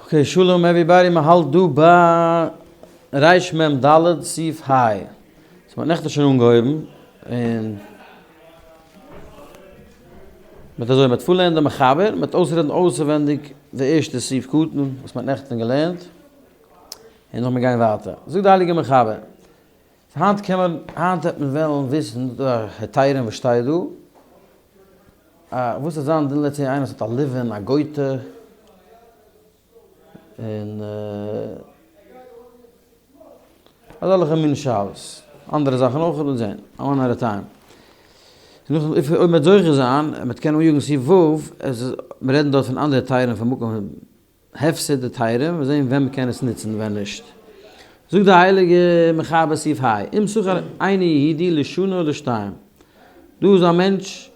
Okay, שלום everybody, מען האלט דא ביי ריש מ ד סעיף ה'. So מען האט נעכטן שוין אנגעהויבן, און מ'האט אזוי, מ'האט פארלערנט די מחבר, מ'האט אויסרעדן אויסעווענדיג די ערשטע סעיף קטן וואס מ'האט נעכטן געלערנט, און נאכדעם גיין ווייטער. זאגט די הייליגע מחבר, היינט קען מען, היינט וועט מען וועלן וויסן די היתרים וואס שטייט דא, וואס איז זיין דין לעצט איינער וואס האט א live-in א גויטע און אזעלכע מין שאלות, אנדערע זאכן אויך וועט מען זען, one at a time. אויב מען וועט זוכה זיין, מען וועט קענען אניאגן סעיף ו', עס איז, מיר רעדן דארט פון אנדערע היתרים פון מקום הפסד היתרים, מיר זען ווען מ'קען עס נוצן און ווען נישט. זאגט די הייליגע מחבר סעיף ה', אם שכר אינו יהודי לשנה או לשתיים. דא איז א מענטש,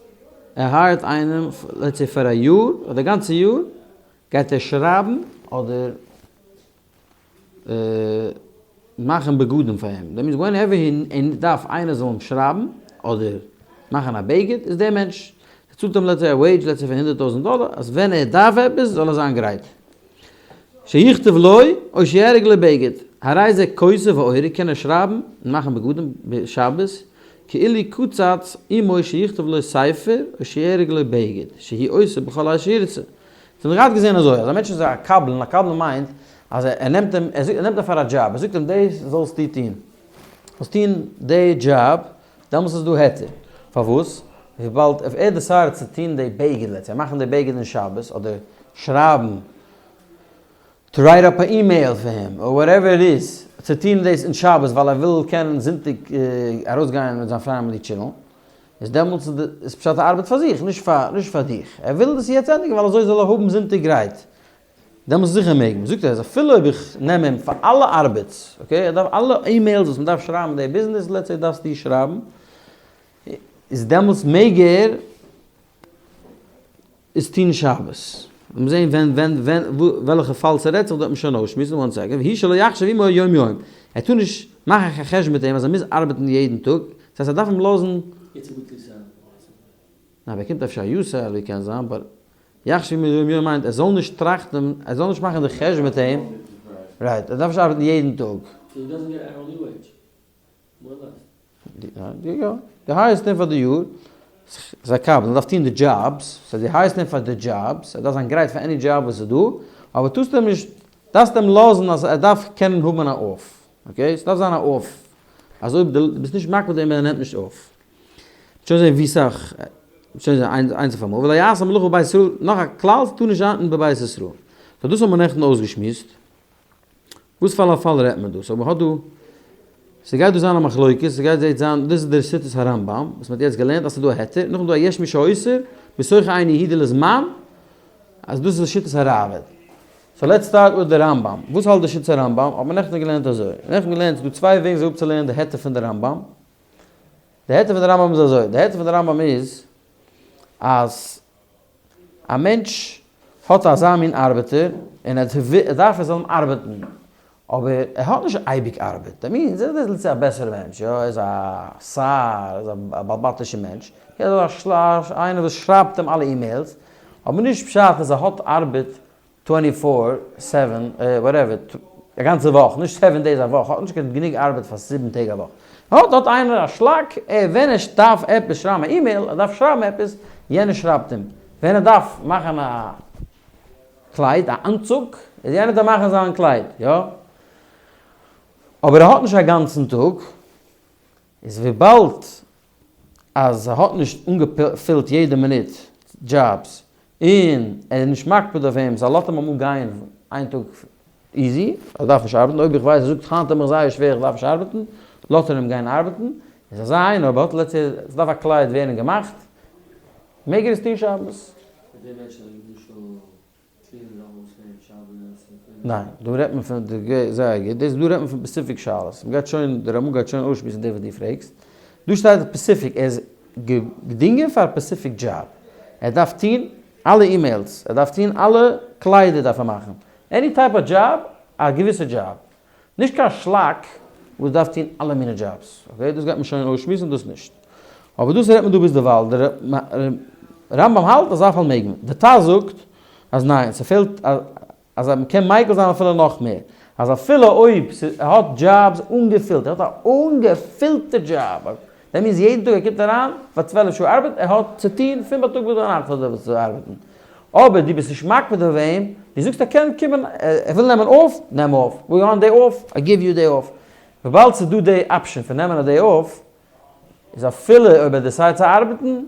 ער hire ט איינעם let's say פאר א יאר, אדער גאנצע יאר, גייט ער שרייבן אדער מאכן בגדים פאר אים. That means whenever ער דארף איינער זאל אים שרייבן אדער מאכן א בגד, איז דער מענטש, ער צאלט אים let's say א wage let's say פון 100,000 דאלער, אז ווען ער דארף עפעס זאל ער זיין גרייט. שיכתוב לו או שיארג לו בגד, הרי זה כותב ואורג קען ער שרייבן און מאכן בגדים בשבת, כאילו קצץ עמו שיכתוב לו ספר או שיארג לו בגד, שהוא עושה בכל עת שירצה. ס'האט מען געהאט געזען אזוי, אז א מענטש איז א קבלן, א קבלן מיינט אז ער נעמט אים, ער נעמט אים פאר א דזשאב, ער זאגט אים דאס זאלסטו טון, זאלסט טון די דזשאב, דעמאלס איז דא היתר. פארוואס? וויבאלד אויב ער decide ט צו טון די בגד, let's say מאכן די בגד אין שבת, אדער שרייבן, to write up א אימעיל פאר אים, or whatever it is, צו טון דאס אין שבת ווייל ער וויל קענען זונטאג ארויסגיין מיט זיין family chill ן, איז דעמאלטס איז פשט ער ארבעט פאר זיך, נישט פאר נישט פאר דיך. ער וויל דאס יעצט ענדיגן ווייל אזוי זאל ער האבן זונטאג גרייט. דעמאלטס זיכער מעג מען. זאגט ער אז אפילו אויב איך נעם אים פאר אלע ארבעטס, okay, ער דארף אלע emails וואס מען דארף שרייבן אין די ביזנעס, let's say דארפסטו שרייבן, איז דעמאלטס מעג ער עס טון שבת. לאמיר זען ווען ווען ווען וועלכע פאל ס'רעדט זיך דא וועט מען שוין אויסשמועסן, one second, והוא שלא יחשב עמו יום יום, ער טאר נישט מאכן קיין חשבון מיט אים אז ער מוז ארבעטן יעדן טאג, דאס הייסט ער דארף אים לאזן. It's a weekly salary. ניין, באקומט אפשר א יאר salary קען זיין, but יחשב עמו יום יום מיינט ער זאל נישט טראכטן, ער זאל נישט מאכן די חשבון מיט אים, right, ער דארף נישט ארבעטן יעדן טאג. So he doesn't get hourly wage, more or less. יא, דו hire סט אים פאר די יאר, ס'איז א קבלן, ער דארף טון די jobs, so דו hire סט אים פאר די jobs, ער דארף זיין גרייט פאר any job וואס איז דא, אבער טארסט אים נישט, דארפסט אים לאזן אז ער דארף קענען האבן א off, okay? ס'דארף זיין א off, אז אויב דו ביסט נישט מקפיד אים ער נעמט נישט אויף. שוין זען ווי סאך, שוין זען איינס אויף אמאל, ולא יעשה מלאכה בבית ישראל, נאך א כלל ס'טאר נישט זיין אין בבית ישראל. So דאס האבן מיר נעכטן אויסגעשמועסט. וואס פאר א פאל רעדט מען דא? So מ'האט דא, ס'גייט דא זיין א מחלוקת, ס'גייט זעהט זיין, דאס איז דער שיטת הרמב ם, וואס מ'האט יעצט געלערנט אז ס'איז דא א היתר, נאכדעם דא א יש מי שאוסר, בשוכר אינו יהודי לזמן, אז דאס איז שיטת הראבד. So let's start with די רמב ם. וואס האלט די שיטת הרמב ם? האט מען נעכטן געלערנט אזוי. נעכטן געלערנט ס'איז דא צוויי וועגן זיך אפצולערנען די היתר פון די רמב ם. די היתר פון די רמב ם איז אזוי, די היתר פון די רמב ם איז אז א מענטש האט אזא מין ארבעטער און ער דארף ער זאל אים ארבעטן, אבער ער האט נישט אייביג ארבעט, that means ער איז let's say א בעסערע מענטש, יא ער איז א שר, ער איז א בעל בתישע מענטש, ער איז א איינער וואס שרייבט אים אלע emails, אבער נישט פשט אז ער האט ארבעט twenty four seven whatever א גאנצע וואך, נישט seven days א וואך, האט נישט קיין גענוג ארבעט פאר זיבן טעג א וואך. האט האט איינער א שלאק, ער ווען ער דארף עפעס שרייבן א אימעיל, ער דארף שרייבן עפעס, יענער שרייבט אים. ווען ער דארף מאכן א קלייד, א אנצוג, איז יענער דארף מאכן זיין קלייד, יא. אבער ער האט נישט א גאנצן טאג, איז וויבאלד אז ער האט נישט אנגעפילט יעדע מינוט jobs, און ער איז נישט מקפיד אויף אים, so לאזט אים אמאל גיין איין טאג easy, ער דארף נישט ארבעטן, אויב איך ווייס ער זאגט היינט האב איך זייער שווער איך דארף נישט ארבעטן, לאזט ער אים גיין ארבעטן, איז אזא איינער אויב האט let's say עס דארף א קלייד ווערן געמאכט, מעג ער עס טון שבת. די מענטשן זענען למשל ניין, דא רעדט מען פון די, זייער גוט, דאס דא רעדט מען פון specific שאלות, מ'גייט שוין, די רמא גייט שוין אויסשמועסן די וואס דו פרעגסט, דא שטייט specific, ער איז געדינגען פאר א specific job, ער דארף טון אלע emails, ער דארף טון אלע קליידער דארף ער מאכן, any type of job, א געוויסע דזשאב, נישט קיין שלאק וואס דארף טון אלע מיני jobs, okay, דאס גייט מען שוין אויסשמועסן, דאס נישט. אבער דאס רעדט מען דא ביזדערווייל, דער רמב ם האלט אז אזא פאל מעג מען, די טז זאגט אז ניין, ס'פעלט א. אז מען קען מיקל זיין אפילו נאך מער, אז אפילו אויב ער האט jobs אנגעפילט, ער האט א אנגעפילטע דזשאב, that means יעדן טאג ער קומט אריין פאר 12 שעה ארבעט, ער האט צו טון פון בייטאג ביז ביינאכט האט ער וואס צו ארבעטן, אבער דו ביסט נישט מקפיד אויף אים, דו זאגסט ער קען קומען, ער וויל נעמען off, נעם off, we want day off, I give you day off, וויבאלד ס'איז דא די option פון נעמען א day off, איז אפילו אויב ער decide צו ארבעטן,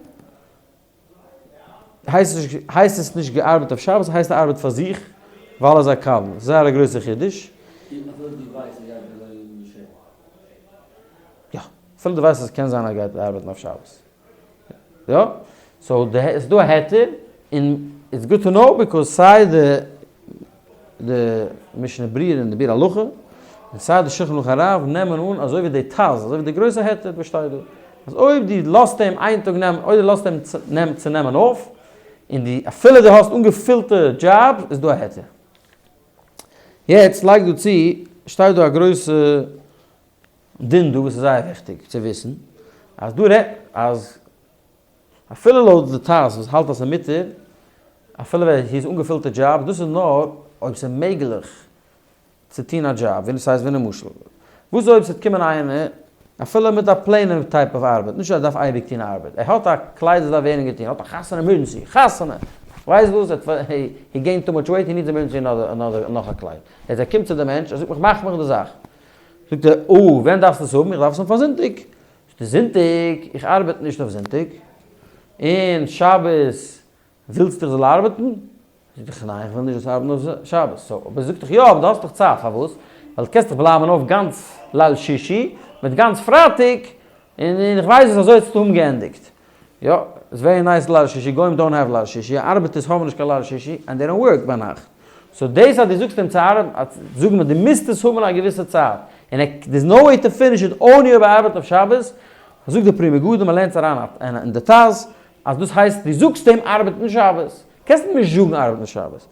הייסט עס נישט געארבעט אויף שבת, הייסט ער ארבעט פאר זיך, ווייל ער איז א קבלן. זייער א גרויסע חידוש. אפילו דו ווייסט ער גייט אזוי געשען. יא, אפילו דו ווייסט אז עס קען זיין ער גייט ארבעטן אויף שבת. יא, so עס איז דא א היתר, און it's good to know because סיי די די משנה ברורה און די ביאור הלכה, און סיי די שולחן ערוך הרב נעמען אן אזוי ווי די ט"ז, אזוי ווי די גרויסע היתר וואס שטייט דא, אז אויב דו לאזט אים איין טאג נעמען, אויב דו לאזט אים נעמען צו נעמען אויף, און דו אפילו דו האסט אנגעפילטע דזשאב, איז דא א היתר. יעצט לייג דא צו, שטייט דא א גרויסע דין דא וואס איז זייער וויכטיג צו וויסן, אז דא רעדט אז אפילו לויט די ט"ז וואס האלט אז ס'איז מותר, אפילו ווען עס איז אנגעפילטע דזשאב, דאס איז נאר אויב ס'איז מעגליך צו טון א דזשאב, ווי ס'הייסט ווי למשל, וואס אויב ס'וועט קומען איינער, אפילו מיט א plain ע type of ארבעט, נישט אז ער דארף אייביג טון ארבעט, ער האט א קלייד וואס דארף ווערן געטון, ער האט א חתונה emergency, חתונה! ווייסט וואס, he gained too much weight, he needs emergency another נאך א קלייד. יעצט ער קומט צו די מענטש, ער זאגט מיך מאך מיך די זאך. זאגט ער, אה, ווען דארפסטו עס האבן? איך דארף עס האבן פאר זונטאג. זאגט ער, זונטאג? איך ארבעט נישט אויף זונטאג. און שבת ווילסטו איך זאל ארבעטן? זאגט ער, ניין, איך וויל נישט זאלסט ארבעטן אויף שבת. so, אבער זאגט דאך יא, אבער דו האסט דאך צייט, פארוואס? ווייל דו קענסט דאך בלייבן אויף גאנץ ליל שישי, מיט גאנץ פרייטאג, און איך ווייס וואס אזוי האסטו האבן געענדיגט. יא, it's very nice ליל שישי, גוים don't have ליל שישי, ארבעטערס האבן נישט קיין ליל שישי, and they don't work ביינאכט. so דאס אז דו זאגסט אים צו ארבעטן, זאג מיר דו מוזט עס האבן א געוויסע צייט, און ער, there's no way to finish it only אויב ער ארבעט אויף שבת, זאגט די פרי מגדים, מען לערנט אריין אין די ט"ז, אז דאס הייסט דו זאגסט אים ארבעטן שבת, קענסט אים נישט זאגן ארבעטן שבת.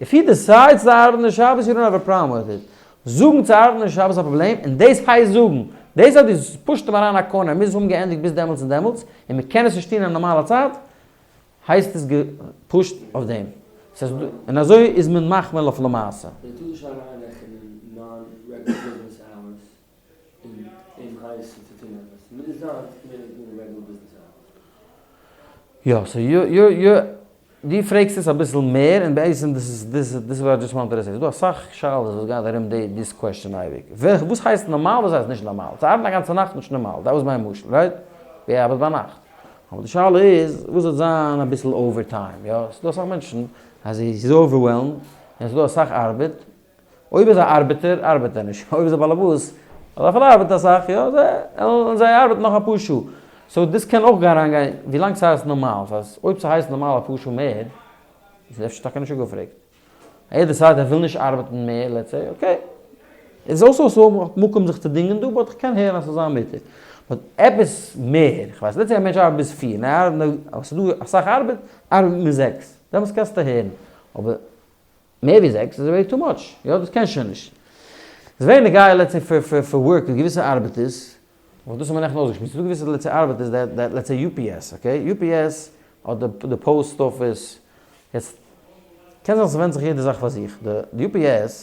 if he decides צו ארבעטן שבת, you don't have a problem with it. זאגן צו ארבעטן שבת איז א פראבלעם, און דאס הייסט זאגן. דאס אז דו push ט אים אריין א corner, ער מוז האבן געענדיגט ביז דעמאלטס און דעמאלטס, און מען קען עס נישט טון אין א נארמאלע צייט, הייסט עס גע push ט אויף דעם. און אזוי איז מען מחמיר אויף למעשה. מען טאר נישט אריינרעכענען non-regular business hours און אים הייסן צו טון עפעס. מוז זיין מער ווי regular business hours. יא, so יא יא יא, דו פרעגסט עס אביסל מער, און בעצם דאס איז דאס איז what I just wanted to say, ס'איז דא אסאך שאלות וואס גייט ארום די this question אייביג, וואס הייסט נארמאל וואס הייסט נישט נארמאל, צו ארבעטן א גאנצע נאכט נישט נארמאל, that was מיין משל, right? ווער ארבעט ביינאכט? אבער די שאלה איז, וואס וועט זיין אביסל overtime, יא? ס'איז דא אסאך מענטשן אז זי איז overwhelmed, און ס'איז דא אסאך ארבעט, אויב איז א ארבעטער, ארבעט ער נישט, אויב איז א באלעבאס, דארף ער ארבעטן אסאך, יא, זיי זיי ארבעטן נאך אפאר שעה. so דאס קען אויך גיין אריינגיין ווילאנג ס'הייסט נארמאל, ס'הייסט אויב ס'הייסט נארמאל אפאר שעה מער, איז אפשר טאקע נישט אפגעפרעגט. ער decide ער וויל נישט ארבעטן מער, let's say, okay. איז also so מקום זיך צו דינגען דא, but כ'קען הערן אז ס'זאל זיין מותר. but עפעס מער, כ'ווייס, let's say א מענטש ארבעט ביז פיר, און ער ארבעט, אבער ס'איז דא אסאך ארבעט, ארבעט מען זעקס, דעמאלטס קענסטו הערן. אבער מער ווי זעקס איז already too much, יא דאס קען שוין נישט. איז ווער נוגע let's say פאר פאר פאר work און געוויסע ארבעטערס, וואס דאס האט מען נעכטן אויסגעשמועסט, ס'איז דא געוויסע let's say ארבעטערס that that let's say UPS, okay, UPS אדער די post office, יעצט קען זיין ס'ווענדט זיך יעדע זאך פאר זיך, די UPS,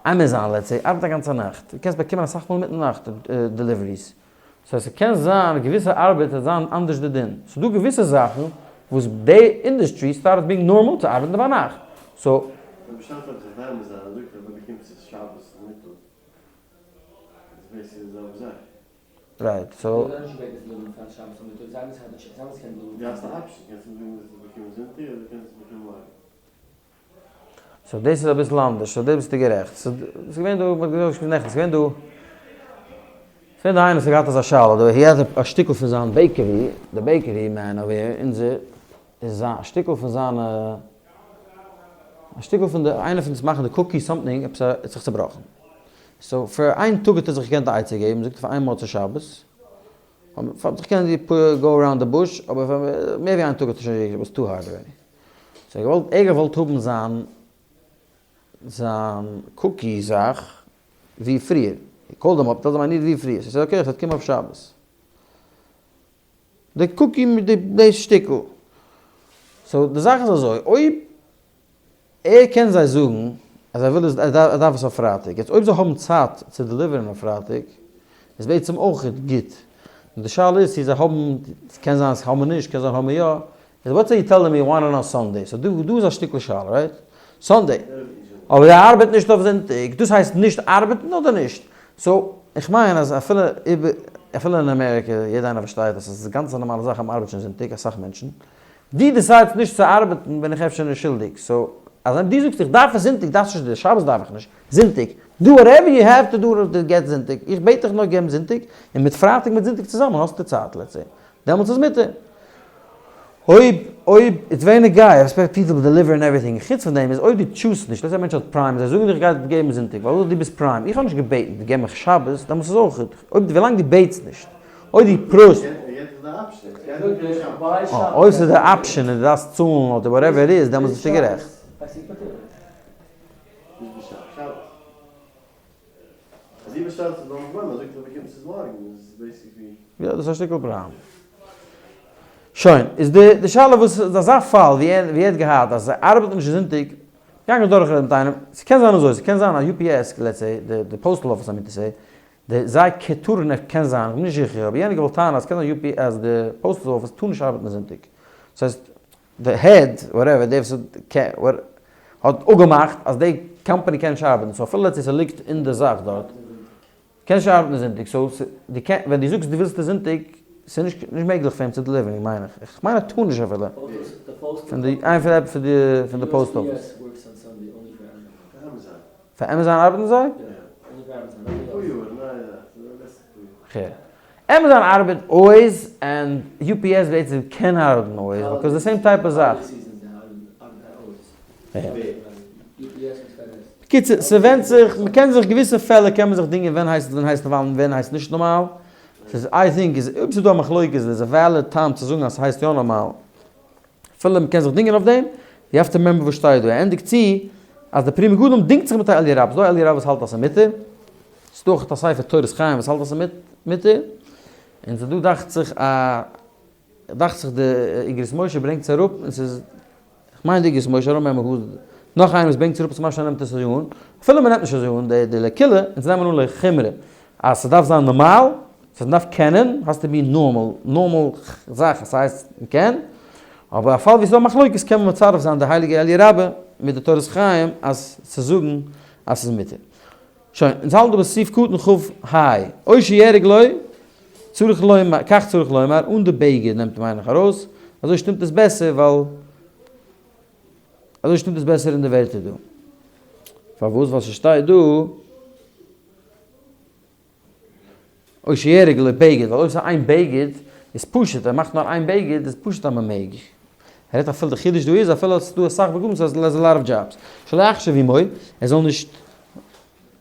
Amazon let's say ארבעט א גאנצע נאכט, דו קענסט באקומען אסאך מאל מיטן נאכט deliveries, so ס'קען זיין געוויסע ארבעט וועט זיין אנדערש די דין, ס'דא געוויסע זאכן וואס די industry started being normal צו ארבעטן ביינאכט, so. ווען מ'שטעלט עפעס אויף Amazon און זאגט אז מ'באקומט עס שבת נאכמיטאג איז basically די זעלבע זאך. right, so. דו האסט א option, קענסט אים זאגן וועסט עס באקומען זונטאג אדער קענסט עס באקומען מארגן. so דאס איז אביסל אנדערש, so דא ביסטו גערעכט. ס'איז געווען דא, מ'האט געזאגט נעכטן, ס'איז געווען דא, ס'איז געווען דא איינער וואס האט געהאט אזא שאלה דא, he האט א שטיקל פון זיין bakery, די bakery man over here, אונזער, איז זיין, א שטיקל פון זיינע, א שטיקל פון די, איינער פון די מאכן די cookie something, עפעס א, האט זיך צובראכן. so פאר איין טאג האט ער זיך געקענט א עצה געבן, זאגט ער פאר איין מוצאי שבת, האט זיך געקענט go around the bush, אבער פאר מער ווי איין טאג האט ער שוין, was too hard already. so ער געוואלט ער געוואלט האבן זיין זיין cookie זאך ווי פריער, he called אים up, tell them I need ווי פריער, so okay איך קום אויף שבת. די cookie מיט די דאס שטיקל. so די זאך איז אזוי, אויב. ער קען זיי זאגן אז ער וויל עס, ער דארף עס אויף פרייטאג. יעצט אויב זיי האבן צייט צו deliver ן אויף פרייטאג, איז בעצם אויך גוט. און די שאלה איז צו זיי האבן, קען זיין אז האבן נישט, קען זיין האבן יא. איז what you tell me want on Sunday? So דא דא איז א שטיקל שאלה, right? Sunday. אבער זיי ארבעטן נישט אויף זונטאג. דאס הייסט נישט ארבעטן אדער נישט? So, איך מיין אז אפילו איבער, אפילו אין אמעריקע, יעדער איינער פארשטייט אז עס איז גאנץ א נארמאלע זאך אז מען ארבעט שוין זונטאג, אסאך מענטשן. דו decide סט נישט צו ארבעטן בין איך אפשר נישט שולדיג, so אז אויב דו זאגסט איך דארף עס זונטאג דארפסט נישט די שבת דארף איך נישט, זונטאג, do whatever you have to do to get זונטאג, איך בעט דיך נאר געבן זונטאג, און מיט פרייטאג מיט זונטאג צוזאמען האסטו צייט let's say, דעמאלטס איז מותר. אויב אויב it's very נוגע, expect people to deliver and everything, חוץ פון דעם איז אויב דו choose סט נישט, let's say א מענטש האט Prime, זיי זאגן דיך גיי געבן זונטאג, ווייל דו ביסט Prime, איך האב נישט געבעטן, געב מיך שבת, דעמאלטס איז אויך גוט, אויב ווילאנג דו בעטסט נישט. אויב דו פרואווסט. אויב ס'איז די option און דו דארפסט צאלן אדער whatever איט איז, דעמאלטס ביסטו גערעכט. יא, דאס איז א שטיקל פראבלעם. שוין, איז די שאלה וואס איז אזא פאל ווי ער האט געהאט אז ער ארבעט נישט זונטאג, געגאנגען דורכרעדן מיט איינעם, ס'קען זיין אזוי, ס'קען זיין אז UPS, let's say, די postal office I mean to say, די זיי קעטורן ער קען זיין, כ'בין נישט זיכער, אבער יענער געוואלט טענה'ן אז קען זיין יו פי אז די postal office טאר נישט ארבעטן זונטאג. דאס הייסט די head whatever דער וואס האט אפגעמאכט אז די קאמפאני קען נישט ארבעטן so אפילו let's say ס'ליגט אין די זאך דארט קען נישט ארבעטן זונטאג so די קען ווען די זאגסט די ווילסט עס זונטאג ס'איז נישט נישט מעגליך פאר אים צו deliver ן מיין איך איך מיין ער טאר נישט אפילו פון די איין פון די פון די post office. פאר Amazon ארבעטן זיי? Amazon ארבעט always און UPS בעצם קען ארבעטן always because די same type of זאך. בקיצור ס'ווענדט זיך, מ'קען זיך געוויסע פעלער קען מען זיך דינגען ווען הייסט ווען הייסט נארמאל און ווען הייסט נישט נארמאל. ס'איז I think איז אויב ס'איז דא א מחלוקת איז א valid טעם צו זאגן אז ס'הייסט יא נארמאל. אפילו מ'קען זיך דינגען אויף דעם, you have to remember וואס שטייט דא, ער ענדיגט צו אז די פרי מגדים דינגט זיך מיט א אליה רבה, ס'דא א אליה רבה וואס האלט אז ס'איז מותר, ס'דא אויך א ספר תורת חיים וואס האלט אז ס'איז מותר, און ס'דא דאכט זיך א, דאכט זיך די אגרות משה ברענגט עס אראפ, און ס'איז, כ'מיין די אגרות משה, I don't remember who, נאך איינער וואס ברענגט עס אראפ אז משמע נעמט עס אזוי אן, אפילו מ'נעמט נישט אזוי אן די לקולא, אונז נעמען אן לחומרא אז ס'דארף זיין נארמאל, סאיז מ'דארף קענען, has to be normal, normal זאך, עס הייסט מ'קען, אבער א פאל ווי ס'איז דא מחלוקת קען מען מצרף זיין די הייליגע אליה רבה מיט די תורת חיים אז צו זאגן אז ס'איז מותר. שוין, אונז האלטן דא בסעיף קטן כ ה, או שיהרג לו, צריך לומר, כך צריך לומר, אן די בגד נעמט מיין איך ארויס, אזוי שטימט עס בעסער ווייל אזוי שטימט עס בעסער אין די ווערטער דא. פארוואס? ווייל ס'שטייט דא. או שיהרג לו בגד, ווייל אויב ס'איז איין בגד, איז פשוט, ער מאכט נאר איין בגד, איז פשוט אז מ'מעג. ער רעדט אפילו, די חידוש דא איז אפילו אז ס'איז דא אסאך בגדים, ס'איז a lot of jobs. שלא יחשב עמו, ער זאל נישט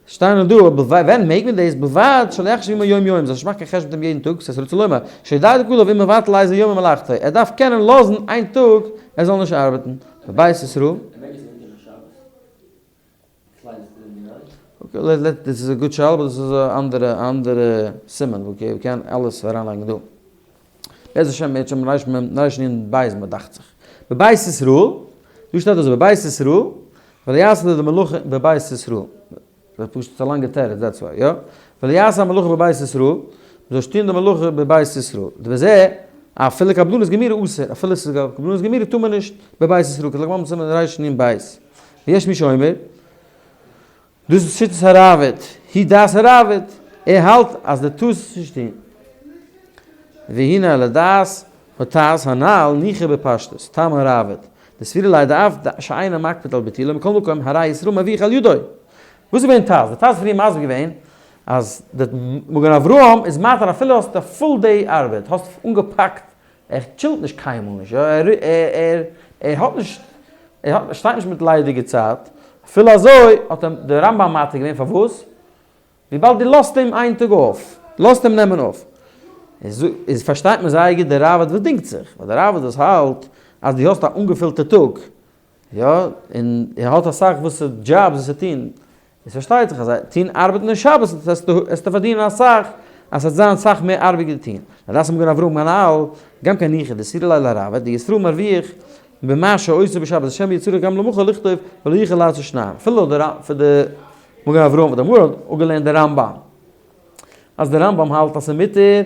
שטיין דא, אבער ווען מעג מען דאס? בלבד שלא יחשב עמו יום יום, זאל נישט מאכן קיין חשבון מיט אים יעדן טאג, ס'איז רצה לומר, שידע דקלא ואם מבטל איזה יום ממלאכתו, ער דארף קענען לאזן איין טאג ער זאל נישט ארבעטן. בבית ישראל. ער מעג עס אונטערן שבת? okay, let let דאס איז א good שאלה אבער דאס איז א אנדערע אנדערע סימן, okay מ'קען אלעס אריינלייגן דא. בעז השם ירצה השם רייש מ רייש נ בית מ דאכט זיך. בבית ישראל, דא שטייט אזוי בבית ישראל, ולא יעשה די מלאכה בבית ישראל. דאס איז פשוט א לאנגע תירוץ that's why, יא? ולא יעשה המלאכה בבית ישראל, מ'זאל נישט טון די מלאכה בבית ישראל. ובזה, אפילו קבלנות גמורה אסור, אפילו ס'איז קבלנות גמורה טאר מען נישט בבית ישראל, כדלקמן סימן רנ בית. ויש מי שאומר, דאס איז שיטת הראבד, היא דעת הראבד, ער האלט אז די טארסט עס נישט טון. והנה לדעת הטעת הנל ניחא בפשטות, טעם הראבד, דסבירא ליה דאף שאינו מקפיד על ביטולו מכל מקום הרי ישראל מרוויח על ידו. וואס איז געווען טעת? די טעת איז פריער מסביר געווען אז די מגן אברהם איז מתיר אפילו האסט א full day ארבעט, האסט אנגעפאקט ער chill ט נישט קיינמאל נישט, יא, ער ער ער האט נישט, ער האט שטייט נישט מיט ליידיגע צייט, אפילו אזוי האט אים דער רמב ם מתיר געווען, פארוואס? וויבאלד דו לאזט אים איין טאג אויף, לאזט אים נעמען אויף, איז איז פארשטייט מען זייער גוט דער ראבד וואס דינגט זיך, ווייל דער ראבד וואס האלט אז דו האסט א אנגעפילטע טאג, יא, און ער האט אסאך וואס jobs וואס צו טון, עס פארשטייט זיך אז זיי טוהן ארבעטן אין שבת וועסטו פארדינען אסאך, אז ס'וועט זיין סאך מער ארבעט געטוהן. לדעת מגן אברהם הנל, גם כן ניחא דאסירא ליה לראבד, דישראל מרוויח במה שעושה בשבת שמא יצטרך גם למחר לכתוב ולא יוכל לעשות שניים. אפילו פאר די מגן אברהם האט אמאל אפגעלערנט די רמב ם אז די רמב ם האלט אז ס'איז מותר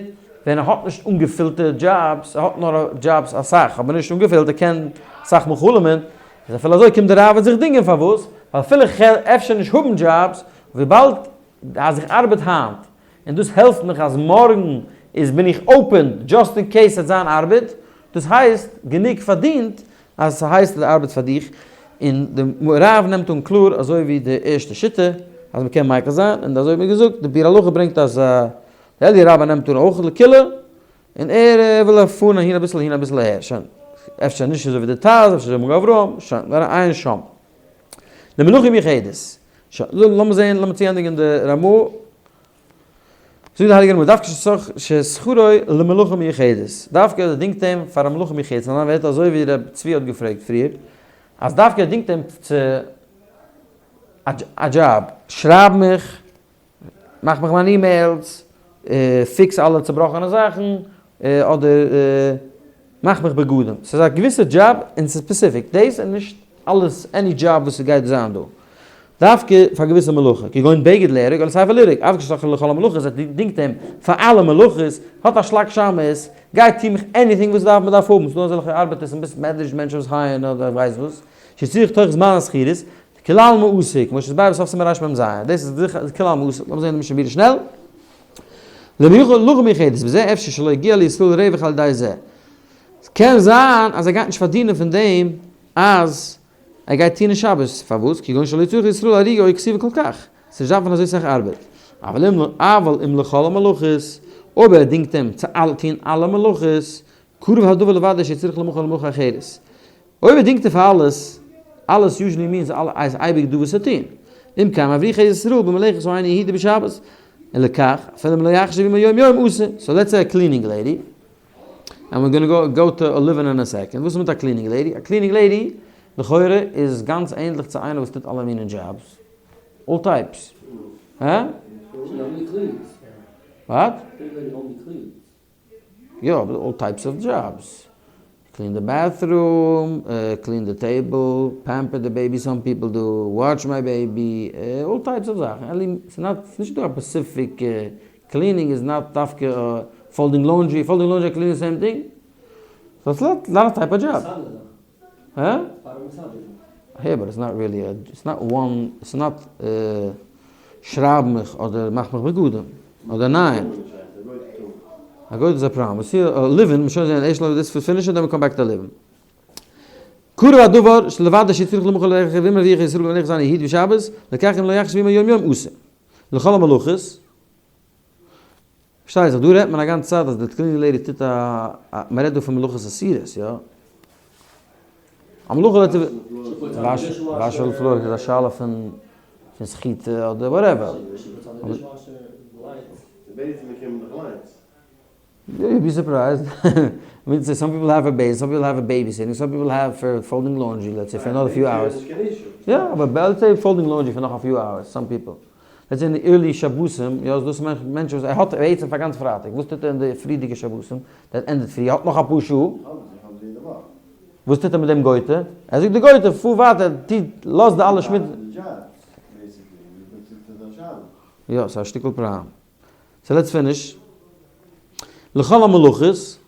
ווען ער האט נישט אנגעפילטע דזשאבס, ער האט נאר דזשאבס אסאך אבער נישט אנגעפילט, ער קען אסאך מאל חלומ'ען, איז אפילו אזוי קומט די ראב"ד זיך דינגען פארוואס? ווייל אפילו איך וועל אפשר נישט האבן דזשאבס, וויבאלד אז איך ארבעט היינט און דאס העלפט מיך אז מארגן איז בין איך open just in case ס'וועט זיין ארבעט, דאס הייסט גענוג פארדינט אז ס'הייסט אז די ארבעט פאר דיך, און די רב נעמט אן קלאר אזוי ווי די ערשטע שיטה אז מ'קען מיקל זיין, און אזוי ווי געזאגט די ביאור הלכה ברענגט אז די אלי' רבה נעמט אן אויך לקולא, און ער וויל פארן אהין אביסל אהין אביסל אהער, שוין, אפשר נישט אזוי ווי די טז, אפשר אזוי ווי מגן אברהם, שוין, עיין שם. די מלאכה מיוחדת. שוין, לאמיר זעהן, לאמיר צוענדיגן די רמא. זאגט די הייליגע רמא, דווקא ששכרו למלאכה מיוחדת, דווקא ער דינגט אים פאר א מלאכה מיוחדת, און דאן ווערט אזוי ווי ר' צבי האט געפרעגט פריער, אז דווקא ער דינגט אים צו א דזשאב, שרייב מיך, מאך מיך מיינע emails, fix אלע צובראכענע זאכן, אדער מאך מיך בגדים. ס'איז א געוויסע דזשאב און ס'איז specific. דאס איז נישט אלעס any דזשאב וואס ס'גייט זיין דא. דווקא פאר געוויסע מלאכה, כגון בגד לארוג אדער ספר לארוג, אף כששכרו לכל המלאכות, ער דינגט אים פאר אלע מלאכות, האט א שלאק שמש, גיי טו מיך anything וואס דארף מ'דארף האבן, ס'דא אזעלכע ארבעטערס אין בית מדרש מענטשן וואס hire ן אדער ווייס וואס, שצריך תוך זמן השכירות, כלל מועסק, כמו שהתבאר בסוף סימן רמ ז, דאס איז זיכער כלל מועסק, לאמיר זעהן די משנה ברורה שנעל. למלאכה מיוחדת, וזה אפשר שלא יגיע לישראל רווח על ידי זה. קען זיין אז ער גייט נישט פארדינען פון דעם אז ער גייט טוהן אין שבת, פארוואס? כגון שלא צריך ישראל אריגה או כתיבה כל כך, ס'איז נישט דארף מען אזוי סאך ארבעט. אבל אם אבל אם לכל המלאכות, אויב ער דינגט אים צו טוהן אלע מלאכות, קרוב הדבר לוודאי שצריך למחר למלאכה אחרת. אויב ער דינגט ער פאר אלעס, אלעס usually means אז אייביג דא וואס צו טון. אם כן מרוויחי ישראל במלאכת שאינה יהודי בשבת, און לכך, אפילו אם לא יחשב עמו יום יום אסור. so let's say א cleaning lady, and we're gonna go to a live-in in a second, וואס איז מיט א cleaning lady? א cleaning lady לכאורה איז גאנץ ענדליך צו איינער וואס טוט אלע מיני דזשאבס, all types. הא? What? יא, אבער all types of jobs. Clean די bathroom, clean די table, pamper די baby some people do, watch my baby, all types of זאכן. ס'איז נישט דא א specific, cleaning איז not דווקא folding laundry, folding laundry און cleaning same thing? So it's not א type of job. הא? העי but it's not really א, it's not one, it's not שרייב מיך אדער מאך מיך בגדים, אדער ניין. א גוי איז א פראבלעם. וואס איז live-in, מ'שוין זעהן ערשט לאמיר דאס finish ן then we come back to live-in. קרוב הדבר שלבד שצריך למחול לרכב ואם מרוויח ישראל במלאכת זיין יהי' בשבת, לכך אם לא יחשב עמו יום יום אסור. לכל המלאכות. פארשטייט זיך, דא רעדט מען א גאנצע צייט אז די cleaning lady טוט א, מען רעדט דא פון מלאכות אסורות, יא? א מלאכה לעצט wash די floor איז א שאלה פון סחיטה אדער whatever. You'd be surprised. I mean, some people have a base, some people have a babysitting, some people have for folding laundry, let's say, for another few hours. יא, אבער let's say folding laundry פאר נאך a few hours, some people. Let's say אין די early שבתים, יא, איז דאס מענטשן וואס ער האט בעצם פאר גאנץ פרייטאג, וואס טוט ער אין די פריערדיגע שבתים, דער ענדערט פרי, ער האט נאך אפאר שעה, וואס טוט ער מיט דעם גויטע? ער זאגט די גויטע, פאר ווייטער, טו, לאז די אלע שמוץ. יא, ס'איז א שטיקל פראבלעם. So let's finish. לכל המלאכות,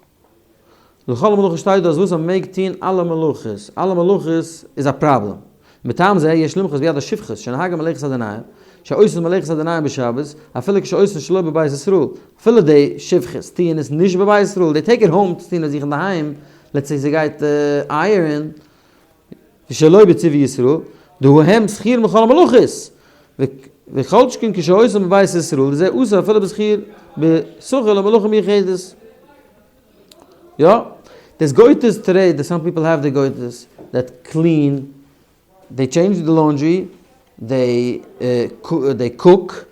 לכל המלאכות שטייט דא אז וואס אז מ'מעג טוהן אלע מלאכות, אלע מלאכות איז א פראבלעם. מטעם זה יש למחות ביד השפחות שנהגה מלאכת אדוניהם, שעושות מלאכת אדוניהם בשבת, אפילו כשעושות שלא בבית ישראל, אפילו די שפחות טוען עס נישט בבית ישראל, they take it home צו טוהן עס זיך אינדערהיים, let's say זי גייט iron, ושלא בציווי ישראל, דהא הם שכירים לכל המלאכות, וכל שכן כשעושים בבית ישראל, דזה אסור אפילו בשכיר בשכר למלאכה מיוחדת. יא, דאס גויטעס today, some people have די גויטעס that clean, they change די laundry, they cook,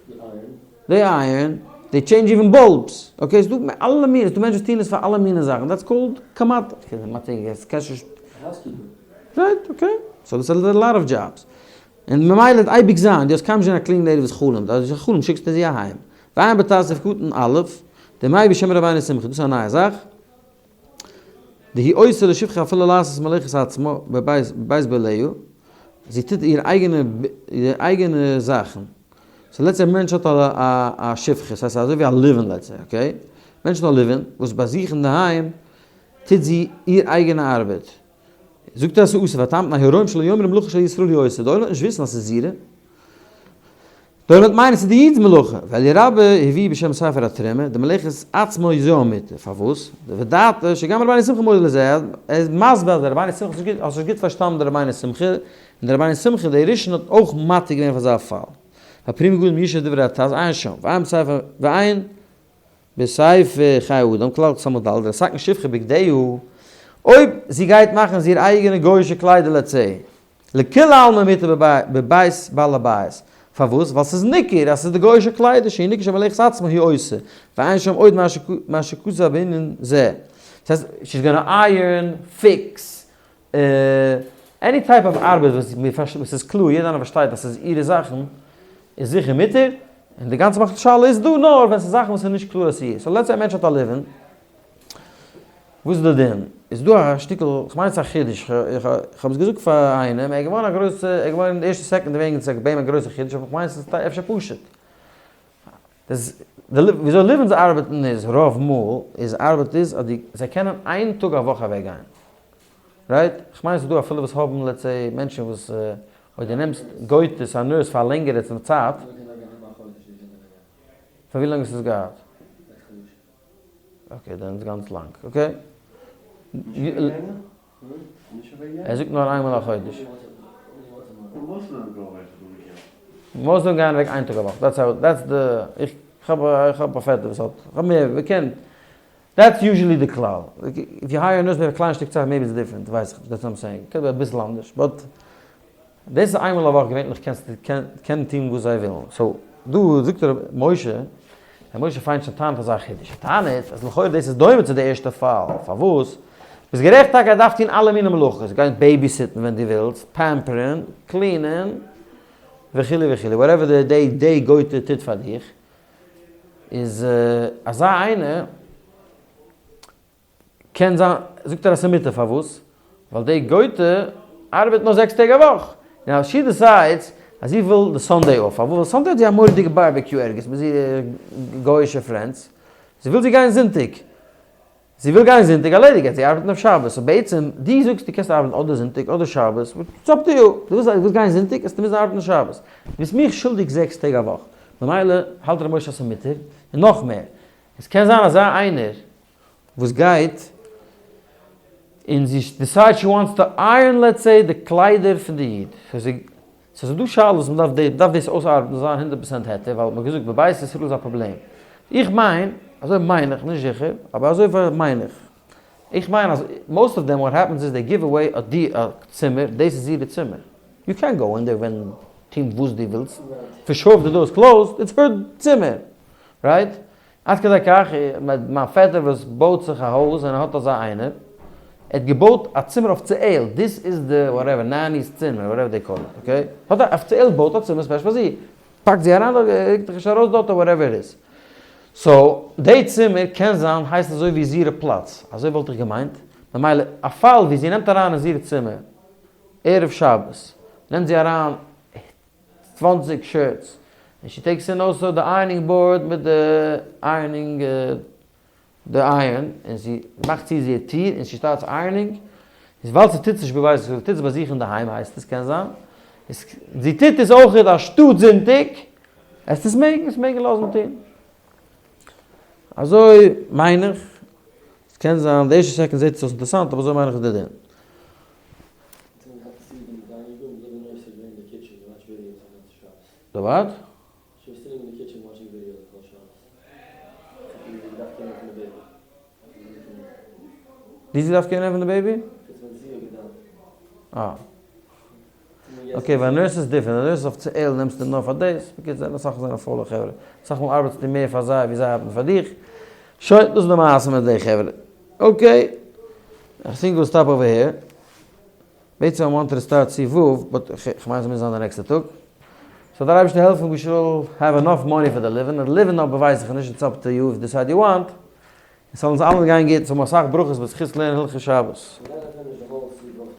they iron, they change even bulbs, okay, ס'דא אלע מיני, ס'דא מענטשן וואס טוען עס פאר אלע מיני זאכן, that's called כמעט, right, okay, so דאס איז a lot of jobs, און ממילא וועט אייביג זיין, דו האסט קיינמאל נישט געזען א cleaning lady וואס חלומ'ט, אז זי חלומ'ט שיקסטו זי אהיים, ועיין בתוס' קטן א', דמביא בשם רבינו שמחה, דאס איז א נייע זאך. דהיא עושה לשפחה אפילו לעשות מלאכת עצמה בבית בעליה, זי טוט איר אייגענע איר אייגענע זאכן. so let's say א מענטש האט א א שפחה, ס'הייסט אזוי ווי א live-in let's say, okay? מענטש האט א live-in וואס ביי זיך אינדערהיים טוט זי איר אייגענע ארבעט. זאגט ער אז ס'איז אסור, והטעם מפני הרואים שלא יאמרו מלאכה של ישראל היא עושה, די עולם וועט נישט וויסן אז ס'איז אירע. די עולם וועט מיינען ס'איז די איד'ס מלאכה, ואלי' רבה הביא בשם ספר התרומה, דמלאכת עצמה היא זו המותר, פארוואס? ודעתו שגם רבינו שמחה מודה לזה, ער איז מסביר אז דער רבינו שמחה האט נישט גוט פארשטאנען דער רבינו שמחה, און דער רבינו שמחה דער ראשון האט אויך מתיר געווען פאר אזא פאל. והפרי מגדים ישב דברי הטז עיין שם, ועיין בספר ועיין בספר חיי אדם, כלל סמך ד', דתקן שפחה בגדיה, אויב זי גייט מאכן זיער אייגענע גוי'אישע קליידער let's say, לכולי עלמא מותר בבית בעל הבית, פארוואס? ווייל ס'איז ניכר אז ס'איז די גוי'אישע קליידער שהוא ניכר שמלאכת עצמה היא עושה, ועיין שם עוד מה שכתב בענין זה. דאס הייסט, she's gonna iron, fix, any type of ארבעט וואס איז קלאר, יעדער איינער פארשטייט אז ס'איז אירע זאכן, איז זיכער מותר, און די גאנצע מאכט שאלה איז דא נאר ווען ס'איז זאכן וואס איז נישט קלאר אז ס'איז איר. so let's say א מענטש האט א live-in, וואס איז די דין? איז דא א שטיקל, כ'מיין ס'איז א חידוש, איך האב עס געזאגט פאר איינעם, ער איז געווארן א גרויסע, ער איז געווארן די ערשטע second וועגן ס'איז ביי אים א גרויסע חידוש, אבער כ'מיין ס'איז אפשר פשוט. דאס וויאזוי live-ins ארבעטן איז רוב מאל, איז ארבעט איז אז די זיי קענען איין טאג א וואך אוועק גיין. right? כ'מיין ס'איז דא אפילו וואס האבן let's say מענטשן וואס אויב דו נעמסט גויטעס א nurse פאר א לענגערע צייט. פאר ווי לאנג האסטו עס געהאט? okay, דאן איז גאנץ לאנג, okay. ער זאגט נאר איינמאל א חודש. most גייען אוועק איין טאג א וואך, that's how, that's the, איך האב איך האב א פעטער וואס האט, איך האב מער, מ'קען, that's usually די כלל. if you hire nurse מיט א קליין שטיק צייט maybe it's different, ווייס איך נישט, that's what I'm saying, קען זיין אביסל אנדערש, but דאס איז איינמאל א וואך געווענליך קענסטו קענען טון וואס זיי ווילן, so דא זאגט ר' משה, ר' משה פיינשטיין טענה'ט אזא חידוש, ער טענה'ט אז לכאורה דאס איז דומה צו די ערשטע פאל, פארוואס? ביסט גערעכט טאקע ער דארף טון אלע מיני מלאכות, גיין babysit ן ווען דו ווילסט, pamper ן, clean ען, וכו' וכו', whatever די די גויטע טוט פאר דיך, איז אזא איינער קען זיין, זאגט ער אז ס'איז מותר, פארוואס? ווייל די גויטע ארבעט נאר זעקס טעג א וואך, now she decides אז זי וויל די Sunday off, פארוואס? ווייל Sunday האט זי א מורא'דיגע barbecue ערגעץ מיט אירע גוי'אישע friends, זי וויל זי גיין זונטאג, זי וויל גיין זונטאג ארלעדיגט, גייט זי ארבעטן אויף שבת, so בעצם דו זאגסט דו קענסט ארבעטן אדער זונטאג אדער שבת, it's up to you, דו ווילסט גיין זונטאג וועסטו מוזן ארבעטן שבת, דו ביסט מיך שולדיג זעקס טעג א וואך, ממילא האלט ר' משה אז ס'איז מותר, און נאך מער, עס קען זיין אזא איינער וואס גייט און זי decide she wants to iron let's say די קליידער פון די איד, סאו ס'איז דא שאלות מ'דארף מ'דארף דאס אויסארבעטן זיין הונדערט פראצענט היתר ווייל מ'האט געזאגט בבית ישראל איז א פראבלעם, איך מיין, אזוי מיין איך, נישט זיכער, אבער אזוי מיין איך, איך מיין אז most of them what happens is they give away א די א צימער, דאס איז אירע צימער, you can go in there ווען טון וואס דו ווילסט, for sure if the door is closed, it's her צימער, right? עד כדי כך, מיין פעטער וואס בויט זיך א הויז און ער האט אזא איינער, ער האט געבויט א צימער אפיציעל, this איז די whatever, nanny 'ס צימער, whatever they call it, okay? האט ער אפיציעל בויט א צימער special פאר זי, פאקט זי אריין דארט, ער רוקט זיך נישט ארויס דארט אדער whatever it איז. so, די צימער קען זיין הייסט אזוי ווי זיערע פלאץ, אזוי וואלט איך געמיינט, ממילא א פאל ווי זי נעמט אריין אין זיערע צימער ערב שבת, נעמט זי אריין 20 shirts, און she takes in also די ironing board מיט די ironing די iron, און זי מאכט צו זי טיר און she starts ironing, איז ווייל זי טוט עס נישט בבית ישראל, זי טוט עס ביי זיך אינדערהיים הייסט עס, קען זיין, איז זי טוט עס אויכעט אנשטאט זונטאג, עסט עס מעגן, עס מעגן לאזן טון. אזוי מיין איך, עס קען זיין, די ערשטע second זעט עס אויס אינטערעסאנט, אבער אזוי מיין איך איז די דין. די what? ווי זי דארף care נעמען פון די baby? אה. okay, ווייל nurse איז different, א nurse אפיציעל נעמסטו נאר פאר דאס, בקיצור אסאך זענען פוילע חברה, אסאך מאל ארבעטסטו מער פאר זיי ווי זיי ארבעטן פאר דיך, שוין דאס איז די מעשה מיט די חברה. okay, I think we'll stop over here. בעצם I wanted to start סעיף ו', but כ'מיין ס'מוז זיין די נעקסטע טאג. so דער אייבערשטער העלפן we should have enough money פאר די living, און living אבער ווייס איך נישט, it's up to you if decide you want. עס זאל אונז אלעמען גיין גוט, זאל מען אסאך ברכות בזכות לערנען הלכות שבת.